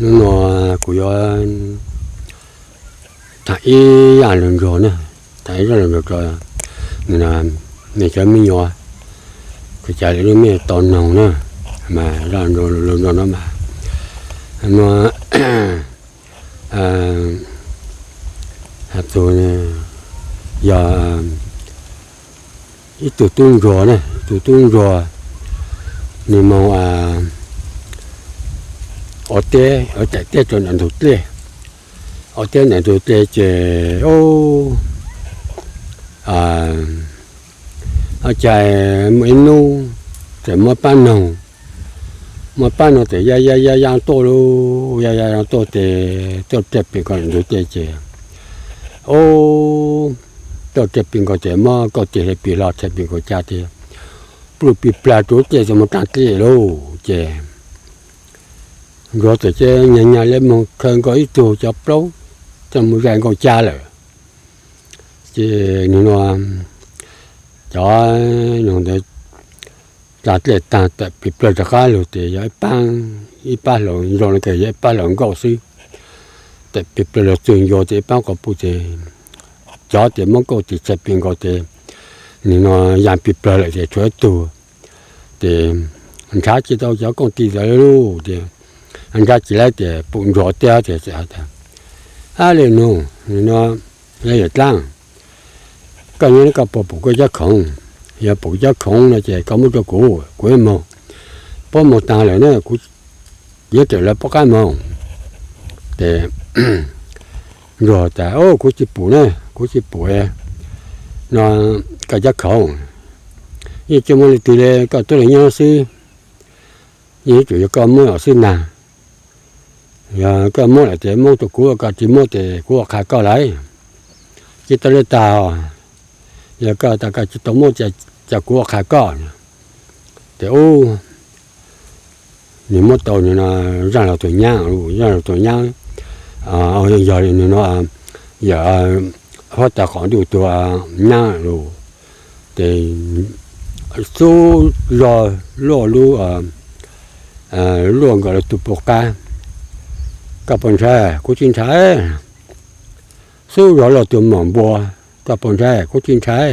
Hnub no kuv yuav tham ib zaj lus ntsog na, tham ib zaj lus ntsog rau nej cov me nyuam, kuv cas lwm lub me tau noog na, mas zaj lus ntsog no mas, no, tus yog ib tug tub ntsuag na, ib tug tub ntsuag, nws moog ua teb, ua teb rau ntawm ntug dlej, ua teb ntawm ntug dlej ces ua cas muaj ib hnub txawm muaj pab noog, muaj pab noog txawm ya ya ya ya tuaj lauj, ya ya ya tuaj ces tuaj rau pem nkaus ntawm ntug dlej ces, tuaj rau pem nkaus ces muab kauj tis hle pis hlo txhais pem nkaus caj tias pluj plig plag rau dlej txawm mus rau dlej lauj ces ntsuag txawm cia nyag nyag le moog khaws nkaus ib tug cov plaub coj mus zais nkaus caj lawm. Ces nws no cov noog ntawd rau dlej taag tawm plig plawg rov qab lug ces yog ib pab, ib pab hluas zoo le kawg yog ib pab hluas nkauj xwb. Tawm plig plawg lug txug ncua ces ib pab quas puj ces cov ces muab kauj tis txhais pem nkaus ces nws no ya plig plawg lawm ces tshuav ib tug ces nrhav tsis tau cov kauj tis ntawd lauj ces nrhav tsis laib ces pum ntsuag tiag ces txawm has tas, Ab le nug, nws no, yawm dlaab, koj nyob koj puas pum koj cov khoom? Yog pum cov khoom no ces koj muab rau kuv, kuv yuav moog. Puab moog taag lawm na, kuv yuav tawm lawv puab qab moog. Ces ntsuag tas, Kuv tsis pum na, kuv tsis pum no koj cov khoom. Yeej tsis muaj leej twg le, koj tuab leeg nyob xwb. Yeej yuav tsum yog koj muab xwb nag. Yog koj muab lawm ces muab rau kuv, koj tsis muab ces kuv ua qha koj lawm. Tsis tau le tag, yog koj tas koj tsis tau muab ces kuv ua qha koj. Ces ub, nws muab tau nws no Zaaj Laug tug nyab, Zaaj Laug tug nyab, yog nws no yawm huab tais qaum ntuj tug nyab lug, ces xub zog luaj lub, luaj nkaus lawv tug puj qab. Koj puas ntshai? Kuv tsis ntshai. Xub zog luaj tug maum npua. Koj puas ntshai? Kuv tsis ntshai.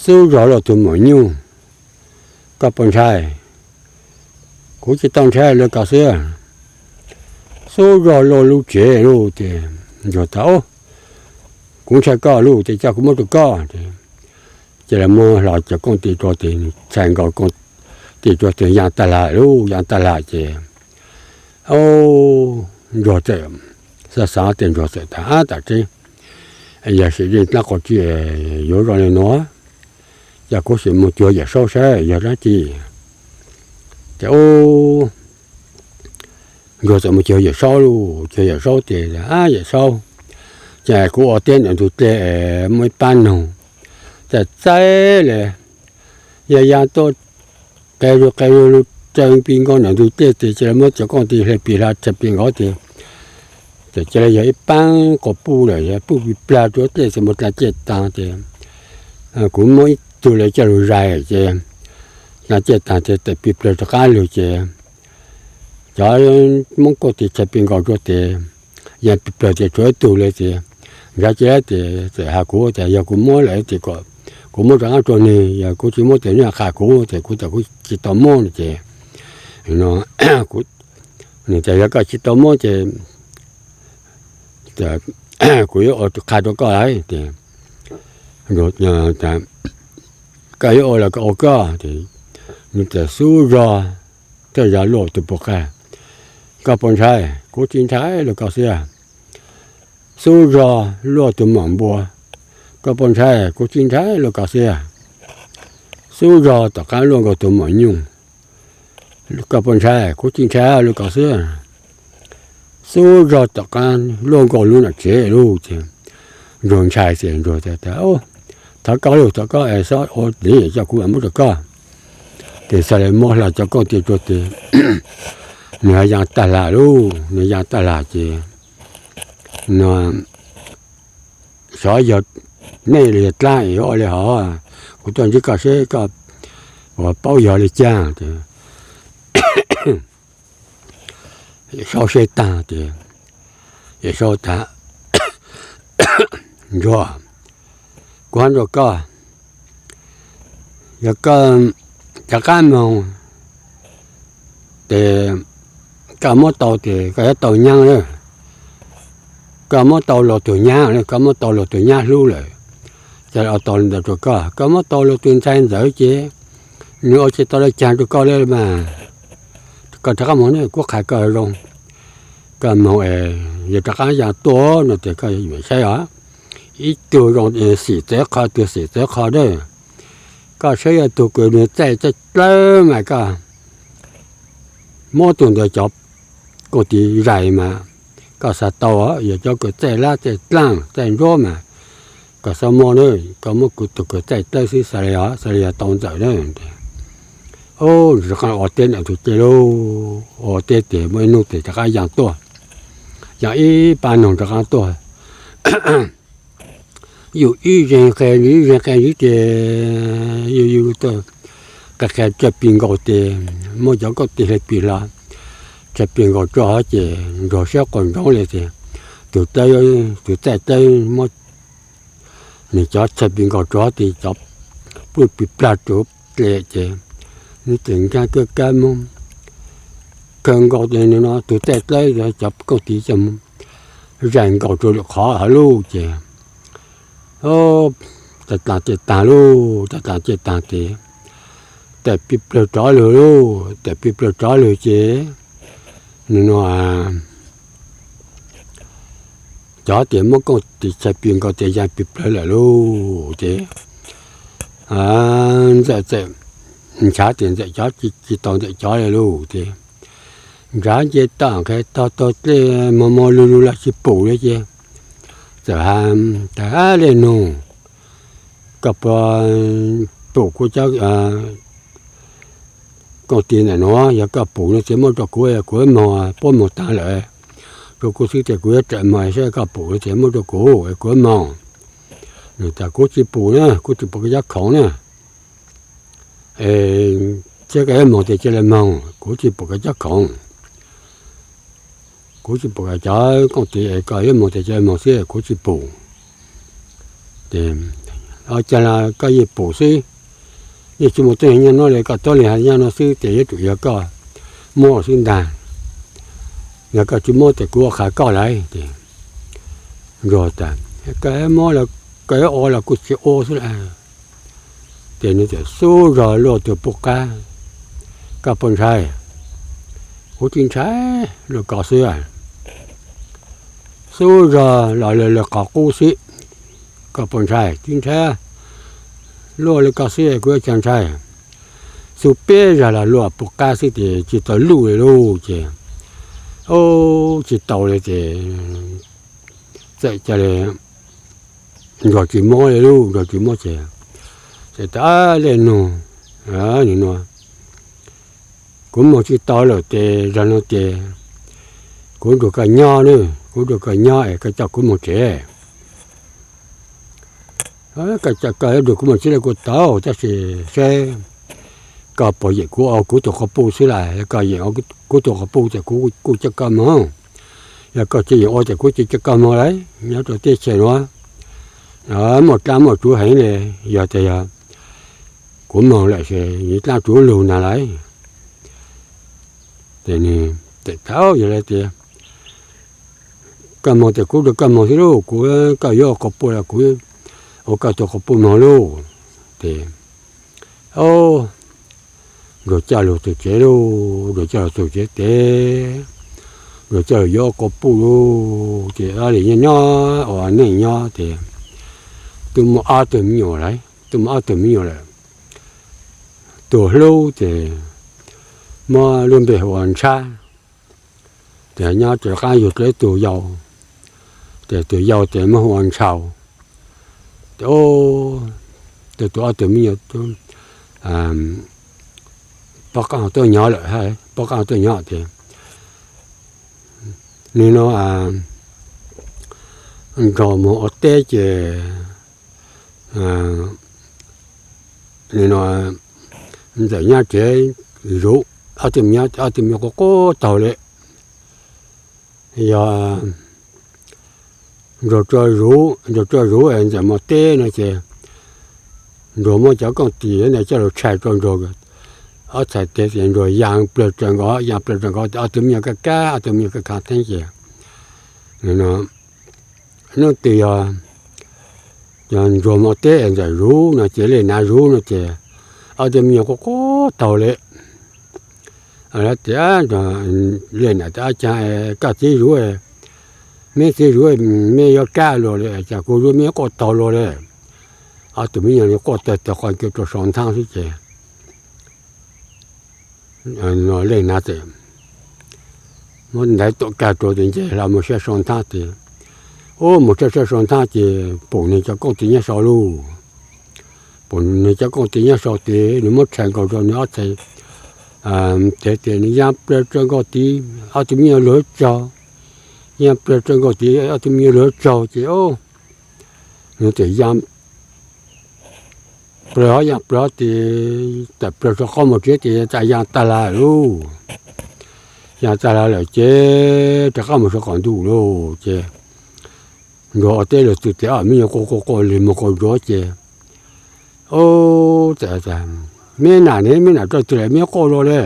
Xub zog luaj tug maum nyuj. Koj puas ntshai? Kuv tsis tau ntshai, luaj koj xwb. Xub zog luaj lub tsev lug ces ntsuag tas, Kuv ntshai koj lug ces coj kuv muab rau koj. Ces lawv muab hlo cov kauj tis rua ces nws txhais nkaus kauj tis rua ces yaa tag lag lug, yaa tag lag ces ntsuag txawm xav xav ces ntsuag txawm tas, Ab, tam tseeb yog sim zeej dlaab qhov tsi yuav zoo le nuav, yog kuv sim moog cuag Yawm Saub saib yog dlaab tsi. Ces ntsuag txawm moog cuag Yawm Saub lug, cuag Yawm Saub ces, Ab, Yawm Saub, ces kuv ua teb ntawm ntug dlej muaj ib pab noog txaij txaij le, yog yaa tuaj qe zug qe zug lug raws pig nkaus ntawm ntug dlej ces cia li muab cov kauj tis hle pig hlo txhais pig nkaus ces, ces cia li yog ib paab quas puj lawm, yog puj pig plag rua dlej txhais mus dlaa dlej taag ces kuv muab ib tug le coj lug zais ces dlaa dlej taag ces tawm pig plawg rov qab lug ces cov muab kauj tis txhais pig nkaus rua ces yaa pig plawg ces tshuav ib tug le ces nrhav tsis laib ces txawm has kuv tas yog kuv muab lawm ces kuv muab rov qab rua nwg, yog kuv tsis muab ces nwg qha kuv ces kuv tas kuv tsis tau muab no ces nwg tas yog koj tsis tau muab ces kuv yuav ua qha rua koj lawm ces koj yuav ua los koj ua koj. Nwg tas xub zog, twb yog luaj tug puj qab. Koj puas ntshai? Kuv tsis ntshai, luaj koj xwb. Xub zog luaj tug maum npua. Koj puas ntshai? Kuv tsis ntshai, luaj koj xwb. Xub zog tom qab luaj nkaus tug maum nyuj. Koj puas ntshai? Kuv tsis ntshai, luaj koj xwb. Xub zog tom qab luaj nkaus lub nam tsev lug ces ntsuag ntshai ces ntsuag tas, Thov koj lug, thov koj es xob ua li coj kuv muab rua koj. Ces xaav le muab hlo cov kauj tis rua ces nwg yaa tag lag lug, nwg yaa tag lag ces no xyov yog nej le yog dlaab es ua le hov, kuv tuaj ntsib koj seb koj puas paub yog le caag. Sau seb tag ces Yawm Saub tas, Ntsuag, kuv hais rau koj, yog koj rov qab moog ces koj muab tau ces koj yuav tau nyab lawm. Koj muab tau luag tug nyab, koj muab tau luag tug nyab hlub lawm, ces ua tau li ntawd rau koj. Koj muab tau luag tug ntxhais ntxawm ces nws ua tsis tau le caag rau koj le mas. Koj rov qab moog, kuv qha koj zoo, koj moog es yog rov qab ya tuaj no ces koj saib os, ib tug zoo xim txawv qho, tug xim txawv qho na. Koj saib yog tug kws nws txaij dlawb mas koj muab tug ntawd cov kooj tis zais mas koj xav tau, yog cov kws txaij lab txaij dlaaj txaij ntsuab mas koj xav muab na, koj muab kuv tug kws txaij dlawb xwb xwb li os, xwb li yog tau ntxawm na. Ua teb ntawm tug ceg lauj, ua teb tes muaj ib nub tes rov qab ya tuaj, ya ib pab noog rov qab tuaj. Yug ib zeeg qe ib zeeg qe ib ces yug yug tuaj qe qe tsawg pis nkaus tes muab cov kooj tis hle pis hlo, tsawg pis nkaus rau hov ces nrug siab quas ntsoov li ces tug txaij dlawb muab nws cov tsawg pis nkaus rau hov tes cov pluj pis plag rau dlej ces nws tseem nkag kawg kab moog kawg nkaus tes nws no tug txaij dlawb cov kooj tis coj moog zais nkaus rau lwm qhov hov lauj ces tas tas ces tas lauj, tas tas ces tas tes tawm pis plawg rov lug lauj, tawm pis plawg rov lug ces nws no cov tias muab kooj tis tsawg pis nkaus tes ya pis plawg lawm lauj ces ntxawm txawm ntshav tes ntxawm cov tsis tau ntxawm cov li lauj ces ntshav nce toj nqes tog taug dlej mos mos lug lug los tsis pum li ces txawm has tas, Ab le nug, koj puas pum kuv cov kooj tis ntawm nuav? Yog koj pum no ces muab rau kuv, kuv moog, puab moog taag lawm, rau kuv xwb tes kuv yuav rawm moog saib koj pum no ces muab rau kuv, kuv moog. Nws tas, Kuv tsis pum na, kuv tsis pum koj cov khoom na. Thiab koj yuav moog tes cia li moog, kuv tsis pum koj cov khoom. Kuv tsis pum koj cov kooj tis es koj yuav moog tes cia li moog xwb, kuv tsis pum. Ces, Ua cas los koj yeej pum xwb, yeej tsis muaj tuab neeg nyob nuav li, koj tuab neeg nyob nuav xwb ces yuav tsum yog koj muab xwb ntag. Yog koj tsis muab tes kuv ua qha koj lawm. Ces Ntsuag tas, Koj yuav muab los koj yuav ua los kuv tsis ua xwb lawm. Ces nws txawm xub zog luaj tug puj qab, Koj puas ntshai? Kuv tsis ntshai, luaj ko xwb. Xub zog los luaj li qhov qub xwb, Koj puas ntshai? Tsis ntshai, luaj li ko xwb kuv yuav cas ntshai. Xub peb zog los luaj puj qab xwb ces tsis tau luj li lauj ces, Ub, tsis tau li ces txawm cia li Ntsuag tsis mob li lauj, Ntsuag tsis mob ces, Ab le nug, kuv moog tsis tau lawm tes zog nuav ces kuv nrug koj nyob ne, kuv nrug koj nyob es koj coj kuv moog tsev. Koj coj koj nrug kuv moog tsev los kuv tau, tab sis seb koj puas yeem kuv ua kuv tug quas puj xwb lawm. Koj yeem ua kuv tug quas puj ces kuv kuj coj koj moog. Yog koj tsis yeem ua ces kuv tsis coj koj moog lawm. Nyob rau teb chaws nuav muaj dlaab muaj tsuv heev li, yog tas yog kuv moog lawm ces dlaab tsuv lug nag lawm. Ces nws txawm tas, Yog li tias koj moog ces kuv nrug koj moog xwb lauj, kuv, koj yuav ua quas puj los kuv ua koj tug quas puj moog lauj. Ces Ntsuag coj lug txug tsev lauj, Ntsuag coj lug txug tsev tes Ntsuag coj lug yuav ua quas puj lauj. Ces ob leeg nyob nyob ua neej nyob ces tub muaj ob tug me nyuam lawm, tub muaj ob tug me nyuam lawm. Tug hlub ces muab lub npe hu ua Ntshab, ces nyob rov qaab yug dlua ib tug yau, ces tug yau ces muab hu ua Ntshaus. Ces tug, tug ob tug me nyuam poj qaab tuaj nyob lawm, poj qaab tuaj nyob ces nws no Ntshaus moog ua teb ces nws no ntxawm nyob tsev zuv ob tug me nyuam, ob tug me nyuam quav quav taug li. yog Ntsuag Tsua Zuv, Ntsuag Tsua Zuv es Ntxawm Mos Teb no ces Ntsuag muab cov kooj tis ntawd coj los tshais rau Ntsuag ob txhais tes ces Ntsuag ya plawg tsawv nkaus, ya plawg tsawv nkaus ces ob tug me nyuam kaj kab, ob tug me nyuam kaj kab theeb ces hnub twg yog Ntsuag Mos Teb es Ntxawm Zuv no ces Lej Nav Zuv no ces ob tug me nyuam quaj quaj taug li. Tias, Lej Nav tias, Ab caag koj txiv Zuv, meb txiv Zuv, meb yuav kab luag li, cas kuv Zuv meb quaj taug luag li? Ob tug me nyuam li quaj tawg tawg qhov ncauj rau sau nthaab xwb ces Lej Nav txawm muab ntaiv tuam kag rau ces nce hlo mus saib sau nthaab ces, ub, mus saib saib sau nthaab ces pum nwg cov kooj tis nyob sau lauj. Pum nwg cov kooj tis nyob sau ces nwg muab tshais nkaus rau nwg ob txhais tes ces nwg ya plawg tsawv nkaus tid, ob tug me nyuam luag tsaug, ya plawg tsawv nkaus tid ob tug me nyuam luag tsaug ces, ub, nwg txawm ya plawg hov ya plawg hov ces tawm plawg rau qaab moog tsev ces txawm ya tag lawm lauj. Ya tag lawm ces rov qaab mus sau qaum ntuj lauj ces Ntsuag ua teb lug txug ces ob me nyuam quaj quaj quaj li moog quas ntsuav ces, ub, meb nam ne, meb nam rau twg lawm meb quaj luag li?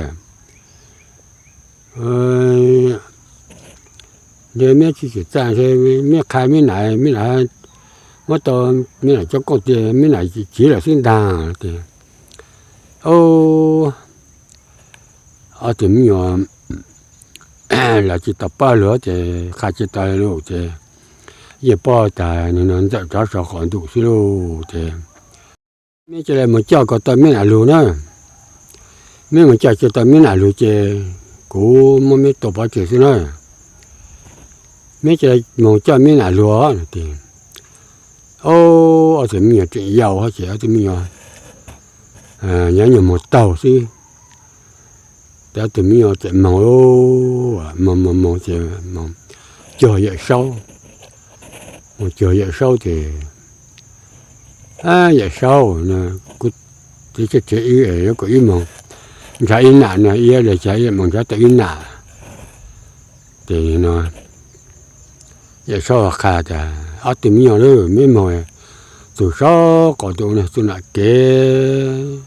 Meb tsi txawm txaj, meb qha meb nam, meb nam muab tau meb nam cov kooj tis, meb nam tsiv lawm xwb ntaag. Ob tug me nyuam lawv tsi tau paub lug ces qha tsi tau lug ces yeej paub tas nwg ntxawm rov sau qaum ntuj xwb lauj ces, meb ca le moog coj kom tau meb nam lug na. Meb moog coj tsi tau meb nam lug ces kuv muab meb tua pov tseg xwb na. Meb ca le moog coj meb nam lug no ces, ob tug me nyuam tseem yau ces ob tug me nyuam nyob nyuag moog taug xwb. Ces ob tug me nyuam txawm moog, moog moog moog ces moog cuag Yawm Saub. Moog cuag Yawm Saub ces, Yawm Saub, kuv txiv tseg ib, yuav kom wb moog nrhav ib nam no, ib le caag wb moog nrhav tau ib nam. Ces Yawm Saub qha tas, ob tug me nyuam, meb moog txug sau qaum ntuj no txug nam kev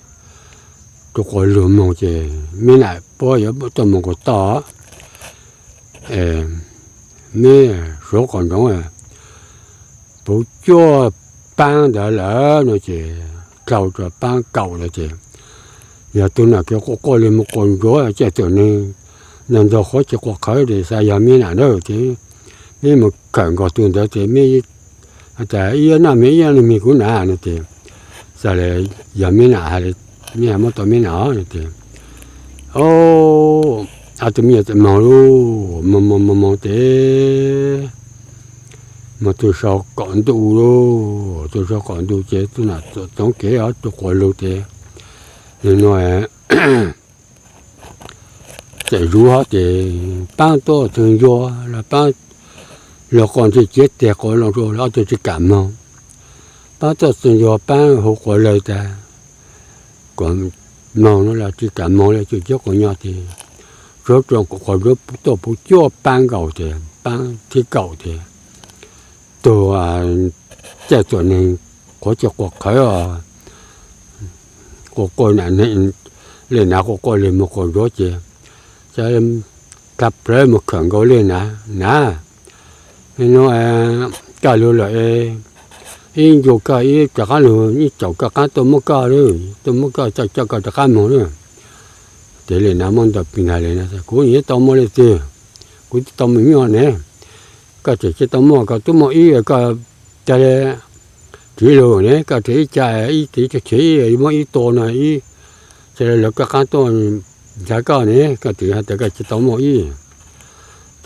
rua quas lug moog ces meb nam puab yuav tuaj moog kuas toj. Meb suav quas ntsoov puv cuaj paab ntawd lawm no ces, dlau rua paab kaum lawm ces, yog tug nam kev quas quaj li moog quas ntsuav, caj tuam neeg ntog ntog qhuav tsi quas qhawv ces xav yog meb nam na ces, meb moog khawm nkaus tug ntawd ces meb tas ib yam noj me ib yam noj me kuv nam no ces, xav le yog meb nam, meb muab tau meb nam no ces, ob tug me nyuam txawm moog lauj, moog moog moog moog ces moog txug sau qaum ntuj lauj, txug sau qaum ntuj ces tug nam txoov kev rua quas lug ces, nwg nuav txawm zuv hov ces paab tuaj txug ncua los paab lug quas ntwg ciav teg quas loo rua ob tug tsi kam moog. Paab tuaj txug ncua paab hu quas lawg tas, kuas moog no los tsi kam moog le, tsuas ciav quas nyob ces, suav rua quas tuaj puv cuaj paab nkaus ces paab thib kaum ces, tug caj tuam neeg qhuav tsi quas qhawv, quas quaj nam, le nav quas quaj le moog quas ntsuav ces, ca plawv moog khawm nkaus le nav, Nav, nuav koj lug lawm, ib ncua koj ib rov qaab lug, ib caum koj qaab tuaj muab koj, tuaj muab koj coj koj rov qaab moog lawm. Ces le nav muab ntawd pig ntag le, Kuv yeej tau muaj leej twg, kuv tsi tau muaj me nyuam ne. Koj tseem tsi tau muaj, koj tub muaj ib, koj ca le tsiv lug ne, koj tseem ib ca ib tiv tsev ib muab ib tua no ib, ca le lawv koj qaab tuaj nrhav koj ne, koj tseem has tas koj tsi tau muaj ib.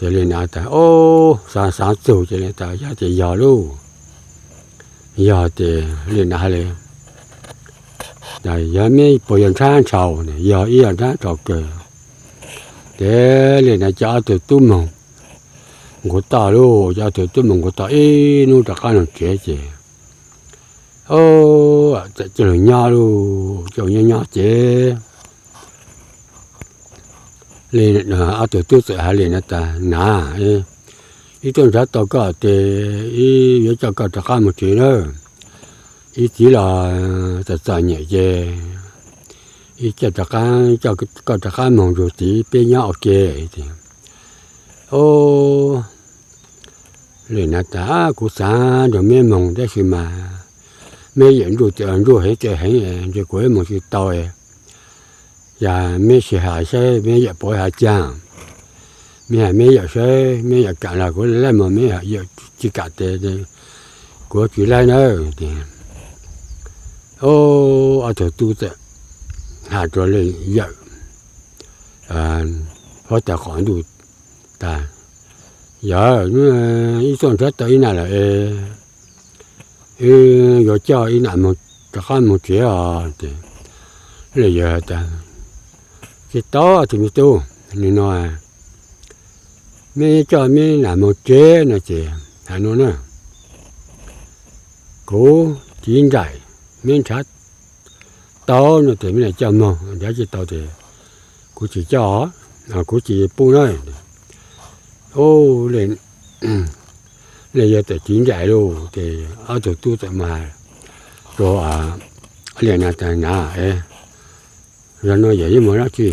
Ces le nav tas, Ob, xaav xaav txug ces le tas, Yog ces yog lauj. Yog ces le nav has le, Yog meb puas yog nrhab nrhaus? Yog, ib yam nrhab nrhaus kawg. Ces le nav coj ob tug tub moog nqus toj lauj, coj ob tug tub moog nqus toj ib nub rov qaab lug tsev ces, ob, txawm coj lug nyob lauj, coj lug nyob nyob ces ob tug tub txawm has le nav tas, Nav, Ib tuaj nrhav tau koj ces ib yuav coj koj rov qab mus tsev nawb. Ib txiv los txom txom nyem ces ib coj rov qab, coj koj rov qab moog nrug txiv peb nyob ua ke. Tias, o, le na tas, kuv xaav nrug meb moog tab sis mas meb yawm nruj, nruj heev, heev, ntshe kuv moog tsis tau. Yog meb sim has saib meb yawm puas has caag. Meb has meb yawm saib meb yawm kam los kuv laij, mog meb yawm tsis kam tes kuv tsis laij nawb. Tias, o, ob tug tub txawm has rua leej yawm huab tais qaum ntuj tas, yawm, ib tuaj nrhav tau ib nam lawm es, wb yuav coj ib nam moog rov qab moog tsev os. Ces leej yawm tas, tsis tau, tus me tub, nwg no meb coj meb nam moog tsev no ces has nuav na, kuv tiv nraim, meb nrhav tau no tes meb nam coj moog, nrhav tsis tau tes kuv tsis coj, kuv tsis pub na. Leej yawg txawm tiv nraim lug ces ob tug tub txawm moog has rua leej nam tas, nam, zag nuav yawm yeej moog dlaab tsi?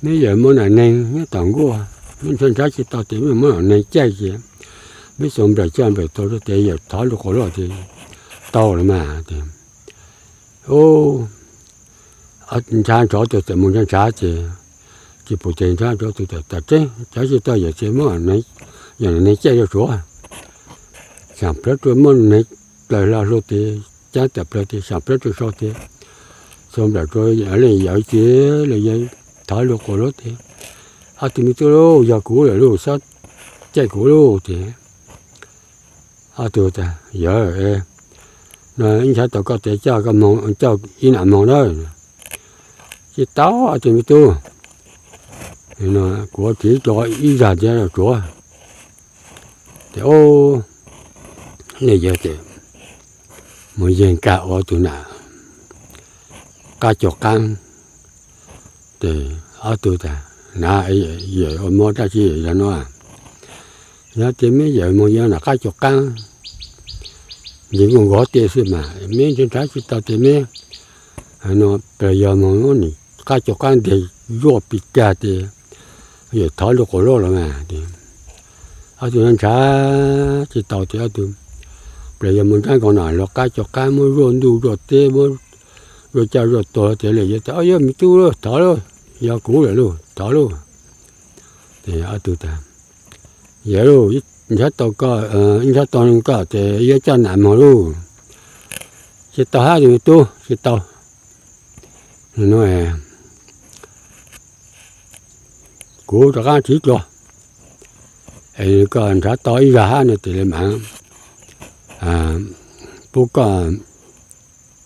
Meb yawm muab nam neeg nyob tom nkuaj, meb nrhav nrhav tsis tau tes meb muab nam neeg caij ces meb xuas nplawm coj nplawm tau rua tes yawm thov lug quas luaj tes tau lawm mas. Tes nrhav nrhav tug txawm moog nrhav nrhav ces tsis pum tes nrhav nrhav tug txawm tas, tseeb nrhav tsis tau yawm tes muab yawm nam neeg caij rua tsuav, saam plawg rua muab neeg plaws hlo hlua tes caab tawm plawg tes saam plawg rua sau tes xuas nplawm rua leej yawm ces leej yawg thov lug quas luaj tes, ob tug me tub, yog kuv lawm lauj, xob caij kuv lauj. Tes ob tug tas, yawm, no ib nrhav tau koj tes coj, coj ib nam moog na. Tsis tau, ob tug me tub, kuv tiv dlua ib zag tes tsuav. Tes leej yawg tes moog yeeg kag ua tug nam qaab cuag qaab. Tes ob tug tas, nam, yawm ua mob dlaab tsi zag nuav? Yog tes meb yawm moog yog nam qaab cuag qaab, nce nkuaj nkaus tej xwb mas meb nrhav nrhav tsis tau tes meb, no, plaws yog moog nws qaab cuag qaab nteg zuaj pis kag tes yawm thov lug quas luaj los mas. Tes ob tug nrhav tsis tau tes ob tug plaws yog moog nrhav nkaus nam lug qaab cuag qaab, muab zuaj ntuj zuaj teb, muab zuaj caj zuaj tuag tes leej yawg tas, o, yog me tub lauj, thov lauj, yog kuv lawm lauj, thov lauj. Tes ob tug tas, yawm lauj, nrhav tau koj, nrhav tau koj tes yuav coj nam moog lauj. Tsis tau hab tus me tub, tsis tau. Kuv rov qaab tiv dlua, es koj nrhav tau ib zag hab no tes le mas pub koj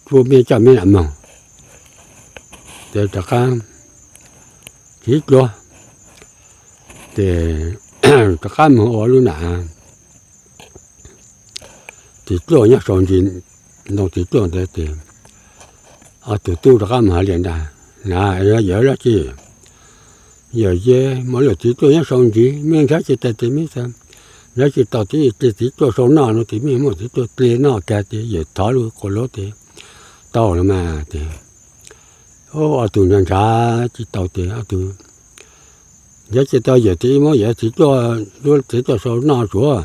lub meb coj meb nam moog. Tes rov qaab tiv dlua, tes rov qaab moog ua lub nam tiv dluaj nyob sau ntsis, ntoo tiv dluaj ntawd tes ob tug tub rov qaab moog has le ntag, nam, yawm dlaab tsi? Yawm yeej muaj lub tiv dluaj nyob sau ntsis, meb nrhav tsis tau tes meb, nrhav tsis tau tes tiv dluaj sau noj no tes meb muab tiv dluaj dle noj kag tes yawm thov lug quas luaj tes tau los mas. Tes ob tug nrhav nrhav tsis tau tes ob tug nrhav tsis tau yawm tes muab yawm tiv dluaj, lub tiv dluaj sau noj tsuav.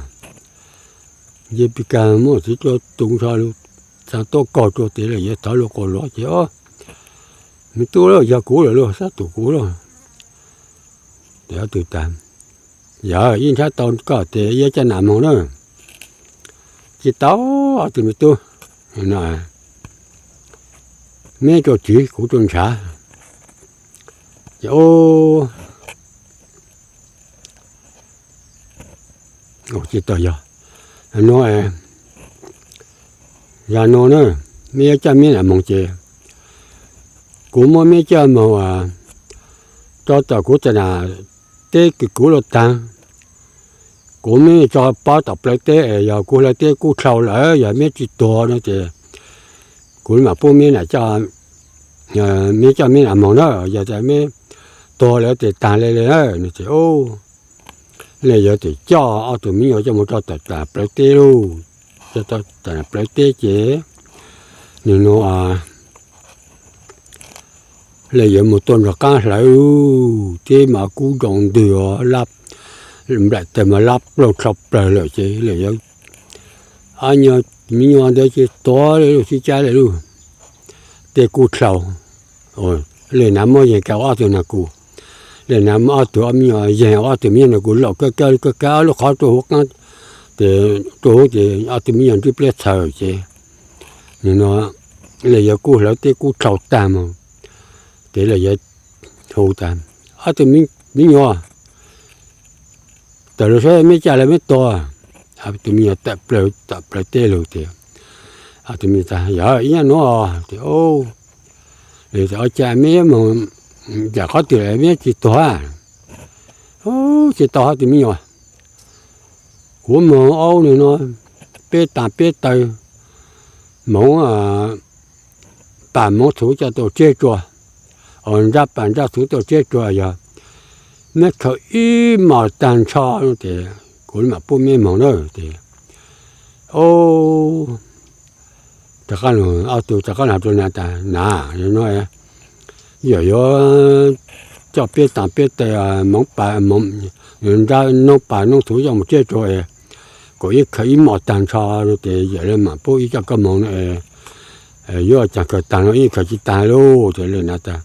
Nce pis kag muab tiv dluaj tu nrho lug, txaa tuab kaug rua tes le yawm thov lug quas luaj ces, o, me tub lauj, yog kuv lawm lauj, xob tu kuv lauj. Tes ob tug tas, yawm, ib nrhav tau koj tes yuav coj nam moog na. Tsis tau, ob tug me tub, meb rua tiv, kuv rua nrhav. Ces tsis tau, yog nuav, yog nuav na, meb yuav coj meb nam moog ces kuv muab meb coj moog rua tom kuv txag nam teb kws kuv luaj taag. Kuv meb tso pob tom plawv teb, yog kuv hlawv teb kub dlhau lawm, yog meb tsis tuag no ces kuv mam pub meb nam, meb coj meb nam moog na, yog tas meb tuag lawm tes taag le le na. No ces Lawv yuav txawm coj ob tug me nyuam coj mus rau tom plawv teb lauj. Coj rau tom plawv teb ces nws no lawv yuav mus tuaj nrog qab hlawv, teb mas kub nroo ntwg, nplaim tawg mas lab plaug dlhau plaws lawm ces lawv yuav, ob nyuag me nyuam ntawd ces tuag lawm lauj, sib cab lawm lauj. Tej kub dlhau, Lej Nav muab yeeg kiag ua ob tug nas kus. Lej Nav muab ob tug ob me nyuam yeeg ua ob tug me nyuam nas kus laum kawg kawg kawg kawg ob lub qhov rau hauv qab, ces rau hauv ces ob tug me nyuam ntsib pliab txhaws ces nim no lawv yuav kub hlawv teb kub dlhau tag mus, ces lawv yuav hu tas, ob tug me nyuam, tawm los saib meb caj lawv meb tuag. Ob tug me nyuam tawm plaws tom plawv teb lug ces ob tug me nyuam tas, yog ib nyuag nuav ces, ua cas meb moog yam qhov twg meb tsis tuag? Tsis tau ob tug me nyuam, kuv moog aub nws no peb taag peb taw, moov pas moov txhuv coj tau tseb tsua, nrab pas nrab txhuv tau tseb tsua, yog meb khaws ib mos taag nrho ces kuv mam pub meb moog na ces, o, rov qab, ob tug rov qab hais rau Lej Nav tas, Nav, no yog yuav coj peb taag peb taw, moov pas, noob pas noob txhuv coj mus tseb tsua, kuv ib khaws ib mos taag nrho no ces yawm le mam pub ib co koj moog no, yuav caag khaws taag no ib khaws tsis taag lauj. Ces Lej Nav tas,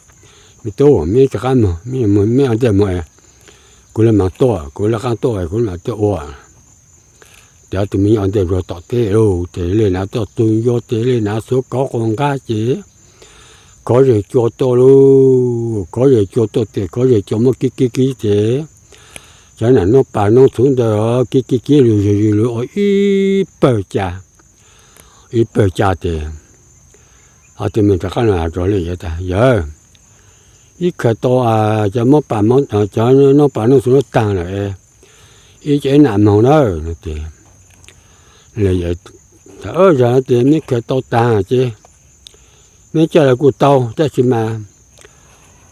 me tub, meb rov qab moog, meb ua ntej moog, kuv le maam tuaj, kuv le qaab tuaj, kuv le maam tuaj ua. Ces ob tug me nyuam ua ntej rua tom teb lauj, ces Lej Nav tuaj txug ncua ces Lej Nav xuav kov quas nqab ces kov zej cua tuaj lauj, kov zej cua tuaj ces kov zej cua muab kib kib kib ces cov nam noob pas noob txhuv ntawd kib kib kib lug zig zig lug ua ib pawg ca, ib pawg ca ces ob tug me rov qab los has rua Lej Yawm tas, Yawm, ib khaws tau cov noob pas noob txhuv nuav taag lawm, ib co ib nam moog na. Ces Lej Yawm tas, Yog ces meb khaws tau taag ces meb coj los kuj tau, tab sis mas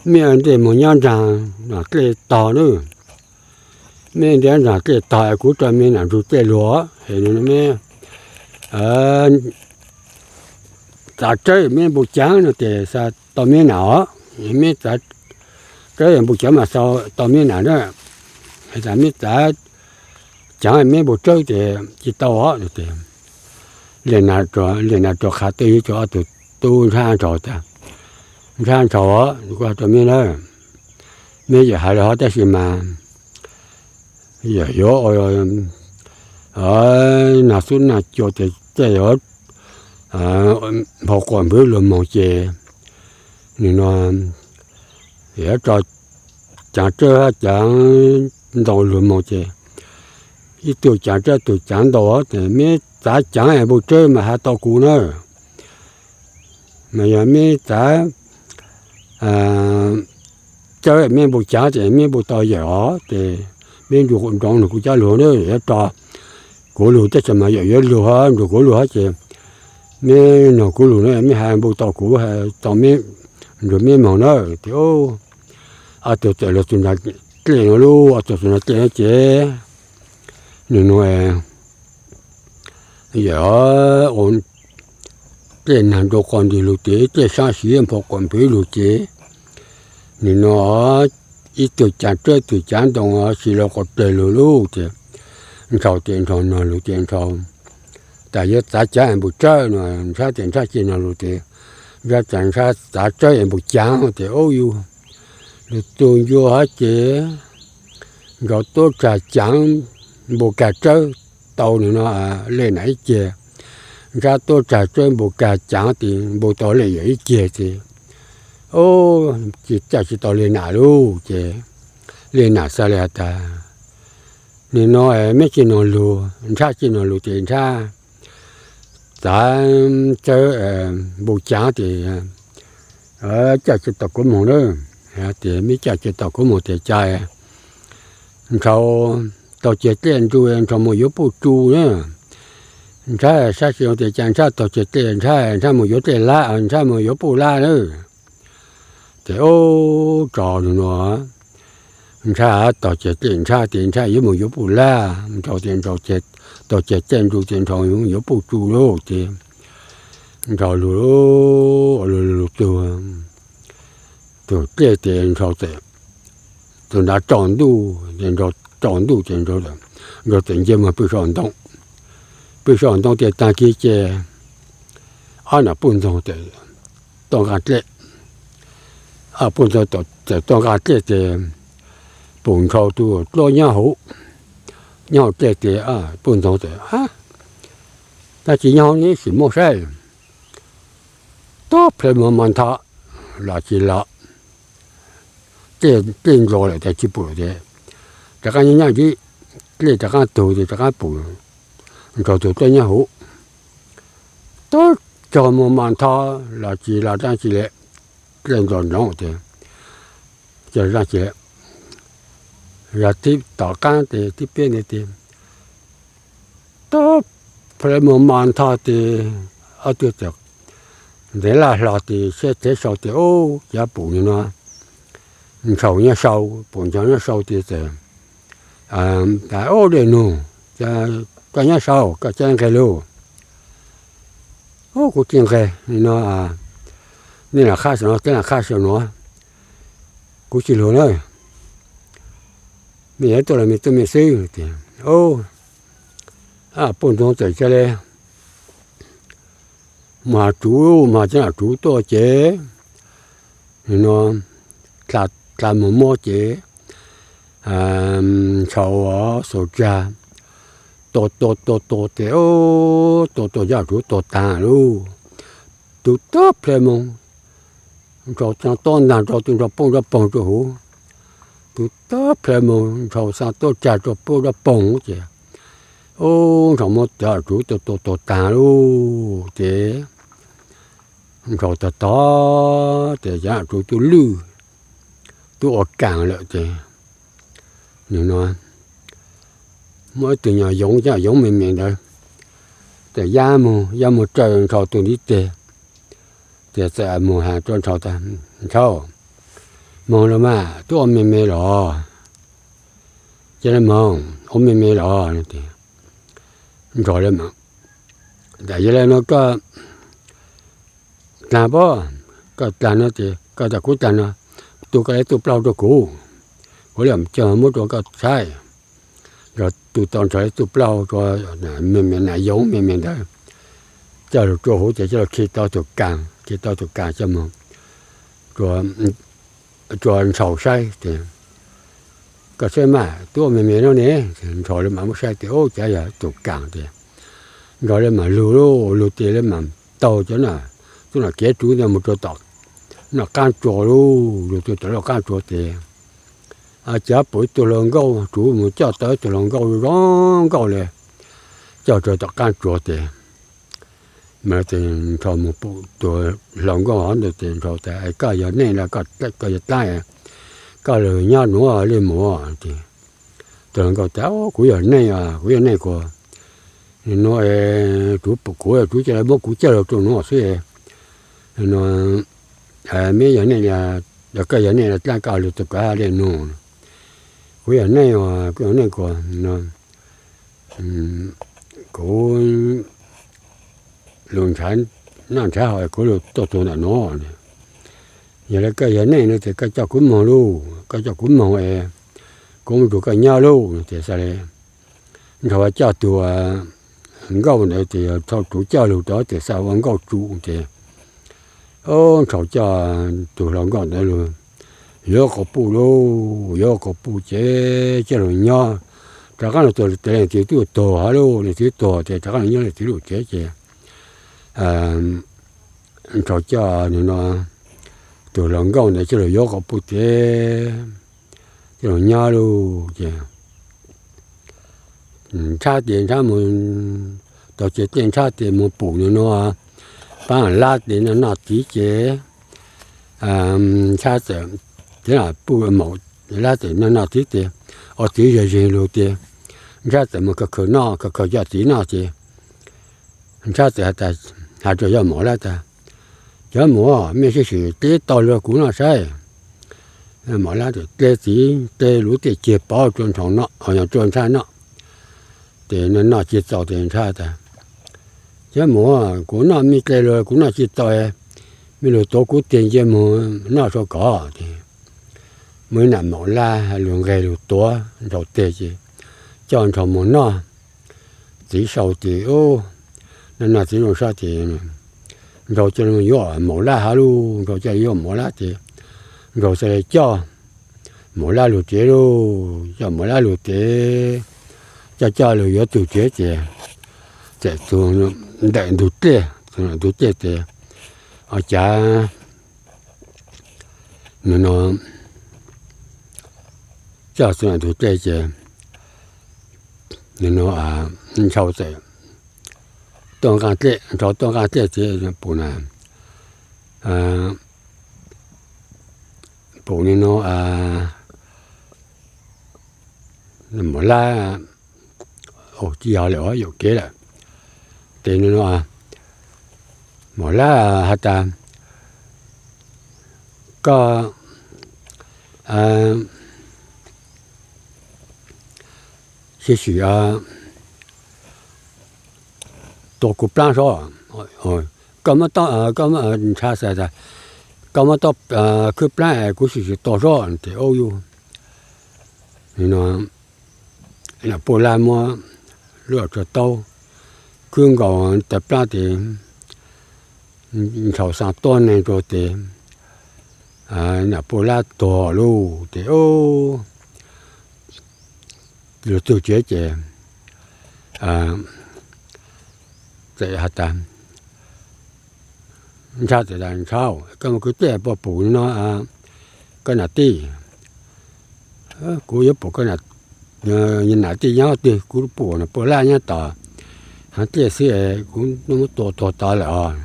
meb ua ntej moog nyob nraag dlej tog na. Meb nyob nraag dlej tog es kuv rua meb nam nrug dlej lug, es meb txav tsawb meb npau caav no ces xa tau meb nam os. Meb txav tsawb npau caav mas xa tau meb nam na. Meb txav caav meb npau tsawb ces tsis tau os. Lej Nav rua qha tuaj yug rua ob tug tub nrhab nrhaus tas, Nrhab nrhaus os, kuv has rua meb na, meb yawm has le hov tab sis mas yawm yuav ua nag xub nag cua ces tej yuav nphau quas npwv lug moog ces nim no yuav rua caav tsawb hab caav ntoo lug moog ces ib tug caav tsawb tug caav ntoo, ces meb txav caav es npau tsawb mas has tau kuv na. Mas yog meb txav tsawb meb npau caav ces meb npau tau yawm os, ces meb nrug nroo nrug kuv cov lug na, yuav rua kuv lug tab sis mas yawm yuav lug hab nrug kuv lug hab ces meb nrug kuv lug na, meb has npau tau kuv, tau meb nrug meb moog na. Ces ob tug txawm lug txug nraag dlej no lauj, ob tug txug nraag dlej no ces nim no yawm ua dlej nag nrau quas nti lug ces dlej sab siv nphau quas npwv lug ces nim no ib tug caav tsawb tug caav ntoo siv lug quas dlawg lug lauj. Ces nrhaus tes nrhaus nog lug ces nrhaus tas yuav txav caav es npau tsawb no, nrhab tes nrhab ceg nog lug ces nrhab tas nrhab txav tsawb es npau caav ces ub yug lug txug ncua hab ces nrhaus tuab tsag caav npau kag tsawb tau nim no Lej Nam ib ceg, nrhab tuab tsag tsawb npau kag caav ces npau tau Lej Yawm ib ceg ces ub, tsis caj tsis tau Lej Nam lauj. Ces Lej Nam xaav le has tas nim no meb ceg nog lug, nrhab ceg nog lug ces nrhab txav tsawb npau caav ces caj tsis tau kuv moog na. Ces meb caj tsis tau kuv moog ces ca nrhaus taug ceg dlej nrug nrhaus moog yuav puj tsu na. Nrhab sab siv tes ca nrhab taug ceg dlej nrhab, nrhab moog yuav dlej lab, nrhab moog yuav puj lab na. Ces ub, tso nug nuav Nrhab tog ceg dlej, Nrhab tias Nrhab yuav mus yuav puj laj, Nrhau tias Nrhau tog ceg dlej, Nrhau tias Nrhau yuav mus yuav puj tsuj lauj. Ces Nrhau lug lug lug tug, tug dlej ces Nrhau txawm, tug nrad tsaus ntuj ces Nrhau tsaus ntuj ces Nrhau txawm nce moog pw saum ntoo. Pw saum ntoo ces taag kis ces ob nam puj ntxoog txawm tuaj nqaa dlej. Puj ntxoog txawm tuaj nqaa dlej ces pum Nrhau tug dluab nyob hauv, nyob hauv dlej ces puj ntxoog txawm, dlaab tsi nyob hauv ne, sim muab saib. Tub plhawv moog mas ntho, los tsis los, dlej ntxo lawm tas tsis pum lawm ces rov qaab nyob nyob ntsis, dlej rov qaab tug ces rov qaab pum Nrhau tug dluab nyob hauv. Tub cog moog mas ntho, los tsis los dlaab tsi le, dlej ntxo nroov ces, dlaab tsi le, yog tib tom qaab tes tib peb ntawd ces tub plhawv moog mas ntho ces ob tug txawm ntev laj hlo ces sab thev sau ces ub, cav pum no Nrhau nyob sau, pum Nrhau nyob sau ces txawm tas, ub, dlej nug, koj nyob sau koj cav nqeg lauj? Ub, kuv tsis nqeg no, nej lam qha saum no, teb lam qha saum no, kuv tsis lug na, mej yuav tuaj los mej tuaj mej xwb. Puj ntxoog txawm ca le moog has tsuv, moog has cov nam tsuv tuaj ces no, dlha moog muab ces Nrhau xaus tsag, tua tua tua tua ces ub, tua tua cov nam tsuv tuag taag lauj. Tug tub plhawv moog, Nrhau tob ntaag rua, tug Nrhau poob nrov poog rua huv. Tug tub plhawv moog, Nrhau xaa tuab tsag rua poob nrov poog ces ub, Nrhau muab cov nam tsuv tua tua tuag taag lauj ces Nrhau tog tog ces cov nam tsuv tub lwj, tub ua kaas lawm ces nws no muab ib tug nyuas yoov, cov yoov me me ntawd, txawm yab moog, yab moog raws Nrhau tug ntiv teg, ces txawm moog has rua Nrhau tas, Nrhau, moog lug mas, tub ua me me los? Ca le moog, ua me me los? Nrhau le, yog le no koj dlaag pob, koj dlaag no ces koj tas kuv dlaag no, tu koj le ib tug plaub rua kuv, kuv le coj muab rua koj saib. Nrhau tu tau Nrhau le ib tug plaub rua, me me nam yoov me me ntawd, coj lug rua huv ces coj lug khi tau tug kaas, khi tau tug kaas coj moog rua Nrhau saib ces, koj saib mas, tub ua me me no ne. Nrhau le maam muab saib ces ub, cav yog tug kaas ces Nrhau le maam lug, lug ces le maam taug cov tub nam kev tsuv ntawd moog rua tom noj qaab tsua lauj. Lug rua tom noj qaab tsua ces cav pum ib tug hluas nkauj, tsuv moog coj tau ib tug hluas nkauj zoo nkauj le, coj rua tom qaab tsua ces, mas ces Nrhau moog pum tug hluas nkauj hov ntawd ces Nrhau tas, koj yog neej los koj yog dlaab, koj lug nyob nuav le mus. Ces tug hluas nkauj tas, kuv yog neej, kuv yog neej kuv, no, tsuv pum kuv, tsuv ca le muab kuv coj lug rua nuav xwb no. Meb yog neej, koj yog neej los dlaab, koj lug tug kuv le nug. Kuv yog neej, kuv yog neej kuv, kuv lug nrhav noj nrhav haus, kuv lug tuaj tug ntawm nuav. Yog le koj yog neej no ces koj coj kuv moog lauj, koj coj kuv moog es kuv moog nrug koj nyob lauj. Ces xaav le Nrhau coj tug nkauj ntawd ces yog thaus tsuv coj lug rua ces xaav ua nkauj tsuv ces, Nrhau coj tug hluas nkauj ntawd lug yuav quas puj lauj, yuav quas puj ces coj lug nyob. Rov qaab lug txug tes leej txiv tub tuag hov lauj, leej txiv tuag ces rov qaab lug nyob leej txiv lub tsev ces Nrhau coj no tug hluas nkauj ntawd coj lug yuav quas puj ces coj lug nyob lauj. Ces Nrhab ces Nrhab moog, tau ces tej Nrhab ces moog pum nws no paab lab tes noj noj tiv ces Nrhab txawm, tes puj maum lab tes noj noj tiv ces ua txiv zag zig lug ces Nrhab txawm moog khaws khaws noj, khaws khaws coj txiv noj ces Nrhab txawm has tas, has rua yawg maum lab tas, yawg maum, mej sib sim teb tau lug kuv noj saib. Maum Lab tias, Dle txiv, dle lub tiaj cig pov rua nrhau noj, rua ntshaj noj. Ces noj tsis txaus tes ntshaj tas, Cov muam, kuv noj me dle lug kuv noj tsis txaus, mej lug tuav kuv teg nce moog noj sau kov. Ces muaj ib nam maum Lab lug nqeg lug tuav nrhau teg ces coj nrhau moog noj. Txiv sau tes, noj noj txiv zoo sab tes nrhau ca le yuav maum Lab hab lug, nrhau ca le yuav maum Lab tes nrhau xav le coj maum Lab lug tsev lug, coj maum Lab lug tsev, coj coj lug yuav tug tsev ces txawm tug ntawm ntug dlej, ntug dlej tes, ua cas nws no coj txug ntug dlej ces nws no nrhau txawm tuaj nqaj dlej, nrhau tuaj nqaj dlej ces pum na, pum nws no maum Lab, tsis yog lawm, yuam kev lawm. Ces nws no maum Lab has tas, Koj sim sim tua kuv plaab sob. Koj muab, koj muab, ntshai xav tas, Koj muab tau khwb plaab es kuv sim sim tua sob. Ces ub, yug no nam puj Lab muab lub tsho taub khwb nkaus tawg plaab tes nrhau xaa tuab neeg rua tes nam puj Lab tuag lug. Ces ub, lug txug tsev ces txawm has tas, Ntshaw, txawm tas, Ntshaw, koj muab kuv tej puag pum no, koj nam tij, kuv yuav pum koj nam tij nyob twg? Kuv pum nam puj Lab nyob tom haav dlej xwb, kuv muab tua tuag tod lawm os.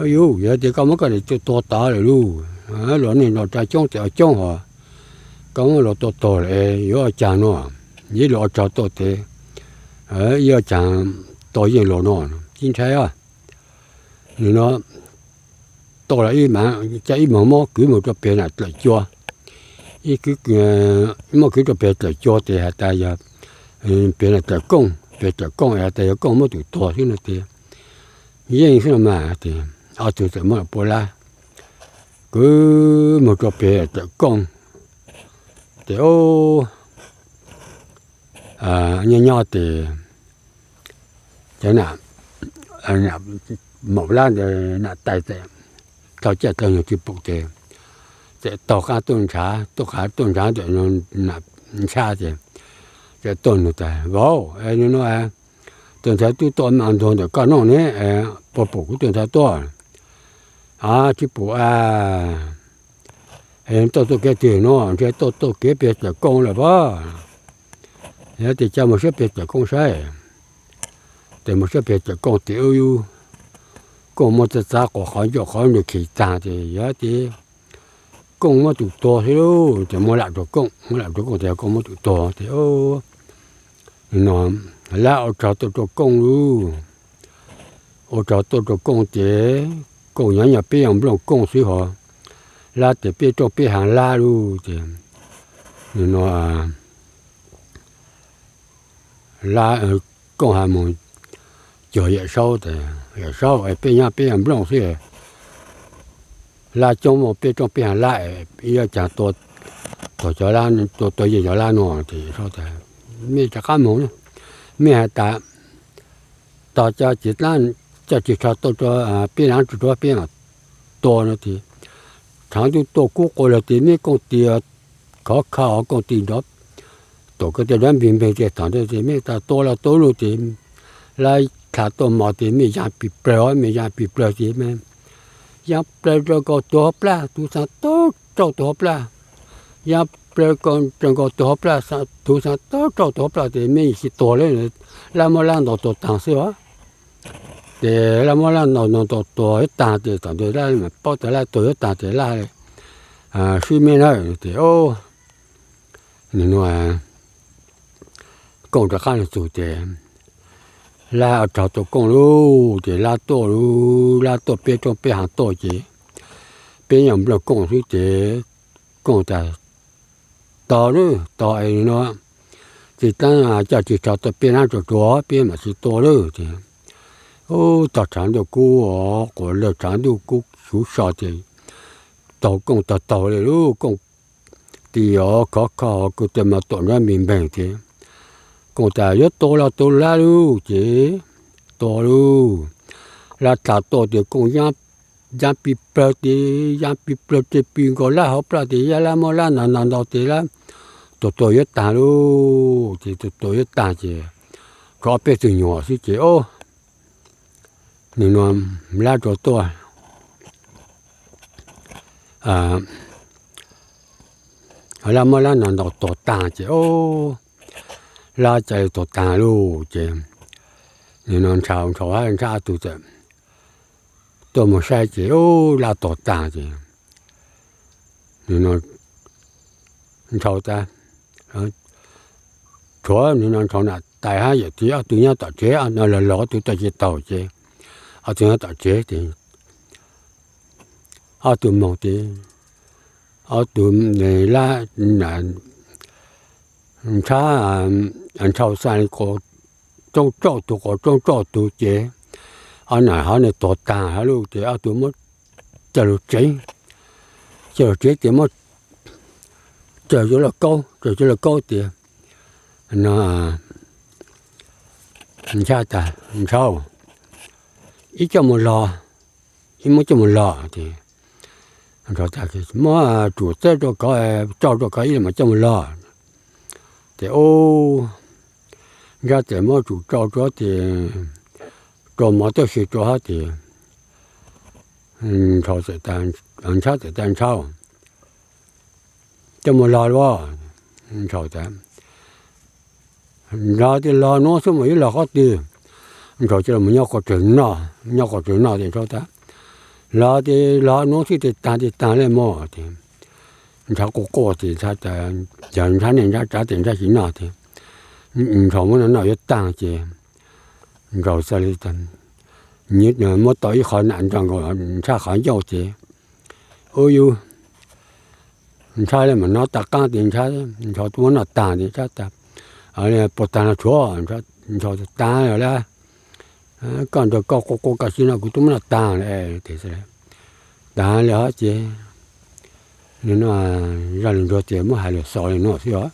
Yug, yog tias koj muab koj nam tij tua tuag tod lawm lug, luas neeg luas tsav coob tes coob hos, koj muab luas tua tuag lawm yuav ua caag no? Yog luas ua tsaug tuaj tes, ib ua caag tua yeej luas no, tsis ntshai os. Nws no tua los ib, ca ib moog mob kwv moog rua peg nam dlawm cua, ib mob kwv rua peg dlawm cua tes has tas yog peg nam dlawm kooj, peg dlawm kooj has tas yog kooj muab tus tuag xwb no tes yeej xwb no mas. Tes ob tug txawm muab nam puj Lab kwv moog rua peg dlawm kooj. Ces ub, nyob nyob tes cov nam maum Lab ntawd nam tais txawm tau caij tau nyoog tsis pum tes txawm taug qaab tuaj ntshaw, tuaj qaab tuaj ntshaw ntawm nam ntshaw ces txawm tuaj nug tas, Vauv, nub nua tuag ntxhais tub tuaj mas ntuag ntawm koj noj ne, puag pum kuv tuag ntxhais tuaj? Tsis pum a. Tuaj tuaj kev twg no? Ntshe tuaj tuaj kev peg dlawm kooj lawm pob. Yog tes ca moog saib peg dlawm kooj saib. Tes moog saib peg dlawm kooj tes ub, kooj muab txav txav quas qhov ncauj qhov ntswg khi taag tes yog tes kooj muab tus tuag xwb lauj. Tes muab lam rua kooj, muab lam rua kooj tes kooj muab tus tuag tes no Lab ua tsaug tuaj rua kooj lauj. Ua tsaug tuaj rua kooj ces kooj nyob nyob peb yog nplooj kooj xwb hos, Lab tes peb rooj peb haav Lab lauj. Ces no Lab, kooj has moog cuag Yawm Saub tas, Yawm Saub, peb nyob peb yog nplooj xwb, Lab coob muaj peb rooj peb haav Lab, ib caag tua, tua cov Lab, tua tua yeej cov Lab no. Ces Yawm Saub tas, mej rov qaab moog, mej has tas tog cov txiv dlaab coj tsis tsho tuaj rua peb haav rua peb mam tua no tes, thaam tub tuaj kub quas lawm tes mej kooj tis khov kho kooj tis nrov, tuam ko tis nrov npig npeg ces thaam ntawd tes mej tas tua los tua lug tes Lab dlha tuaj mos tes mej yaa pig plawg, mej yaa pig plawg tes mej yaa plawg rua nkaus tug hauv plag, tug xaa tub rauj tug hauv plag. Yaa plawg rua nkaus tug hauv plag, tug xaa tub rauj tug hauv plag tes mej tsis tuag le. Lab muab Lab ntaus tuag taag xwb os. Ces Lab muab Lab ntaus ntaus tuag ib taag tes thaum ntawd Lab paub tas Lab tuag ib taag tes Lab swb mej na. Tes nub nua kooj rov qaab lug txug tes Lab ua tsaug tuaj kooj lauj. Ces Lab tuaj lauj, Lab tuaj peb rooj peb haav tuaj ces peb yog nplooj kooj xwb ces Kooj tas, Tau lawm, tau es no, tsis tas coj ris tsho tuaj peb nab tsuag tsuag peb mam tsis tua lawm. Ces ub, tog tshav ntuj kub, quas lawg tshav ntuj kub xyuv so ces taug Kooj taug taug li lub Kooj tis os khov kho kuj tej mas tom nrab npig npeeg ces Kooj tas yuav tua los tua lab lauj ces tua lauj. Lab tas tuaj ces Kooj yab pib plawg ces yab pib plawg ces pib nkaus lab hauv plab ces yab lab muab lab ntaus ntaus ntaus ces lab tua tua yuav tag lauj ces tua tua yuav tag ces tshuav ob peb tug nyuam xwb ces ub, nim no lab rov tuaj, lab muab lab ntaus ntaus tua tag ces ub, lab ca li tua tag lauj ces nim no ntshaus ntshaus hab ntshav ob tug txawm tuaj mus saib ces ub, lab tua tag ces nim no ntshaus tas, tshuav nim no ntshaus nam tais hab yawm txiv ob tug nyob tom tsev no los laug ob tug tuaj tsis taug ces ob tug nyob tom tsev ces ob tug moog ces ob tug lab ntshav, ntshaus xaa li quas tsoob tsauj tug quas tsoob tsauj tug ces ob nam hov ne tuag tag hab lauj ces ob tug muab coj lug tsev, coj lug tsev ces muab tsaws cuag lauj kaub, tsaws cuag lauj kaub tias no ntshav tas ntshaus, ib coj mus log, ib muab coj mus log ces muab tsum txawb rau kov, tsauj rau kov ib mam coj mus log. Ces ub, ntshav txawm muab tsum tsauj rau ces rau mov tuaj si rau hab ces ntshaus txawm tas ntshaus, coj mus log lauj. Ntshaus tas log tias log nuav xwb mas yuav log qhov twg? Ntshaus coj los nyob quas tsawg noj, nyob quas tsawg noj tias ntshaus tas log tias log nuav xwb tias tag tias tag le mog tias ntshav quaj quaj tias yog ntshav nej ntshav tsav tias ntshav tsis noj tias ntshaus muab noj noj yuav tag ces ntshaus xav li muab tau ib qho nam nrog nkaus ntshav qhov ncauj ces ub yus ntshav le mas nov tas qaab tias ntshaus tuaj muab noj tag tias ntshav tas puas tag no tshuav ntshaus tas lawm, koj nrog koj quaj quaj koj tsis noj kuv tuaj muab noj tag lawm. Tag le hov ces no zaj lug ntsuag tias muab hais lug xaus le nuav xwb os.